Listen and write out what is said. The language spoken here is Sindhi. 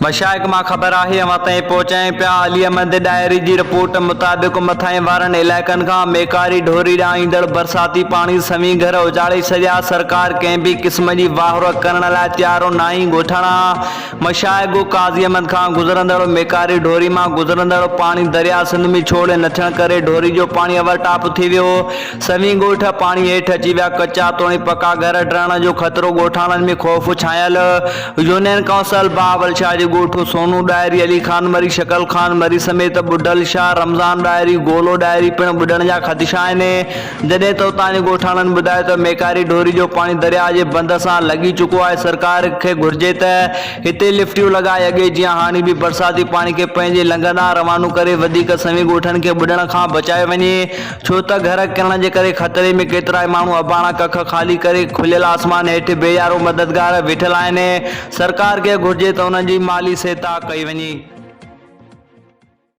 مشائخ مان خبر آهي اوهان تائين پهچايون پيا علي احمد ڏاهري جي رپورٽ مطابق مٿانهين وارن علائقن کان ميڪاري ڍوري ڏانهن ايندڙ برساتي پاڻي سوين گهر اجاڙي ڇڏيا سرڪار ڪنهن به قسم جي واهر ڪرڻ لاء تيار ناهي ڳوٺاڻا مشائخ قاضي احمد کان گذرندڙ ميڪاري ڍوري مان گذرندڙ پاڻي درياء سنڌ ۾ ڇوڙ نه ٿيڻ ڪري ڍوري جو پاڻي اوور ٽاپ ٿي ويو سوين ڳوٺ پاڻي هيٺ اچي ويا، ڪچا توڻي پڪا گهر ڊهڻ جو خطرو، ڳوٺاڻن ۾ خوف ڇانيل، يونين ڪائونسل بهاول شاهه جي ڳوٺ سونو ڏاهري، علي خان مري، شڪل خان مري سميت ٻڍل شاهه، رمضان ڏاهري، گولو ڏاهري پڻ ٻڏڻ جا خدشا آهن، جڏهن ته اتان جي ڳوٺاڻن ٻڌايو ته ميڪاري ڍوري جو پاڻي درياهه جي بند سان لڳي چڪو آهي، سرڪار کي گهرجي ته هتي لفٽيون لڳائي اڳي جيان هاڻي به برساتي پاڻي کي پنهنجي لنگهه ڏانهن روانو ڪري وڌيڪ سوين ڳوٺن کي ٻڏڻ کان بچايو وڃي. ڇو ته گهر ڪرڻ جي ڪري خطري ۾ ڪيترائي ماڻهو اباڻا ڪک خالي ڪري کليل آسمان هيٺ بي يارو مددگار ويٺل آهن، سرڪار کي گهرجي ته انهن جي مالي سهتا ڪئي وڃي.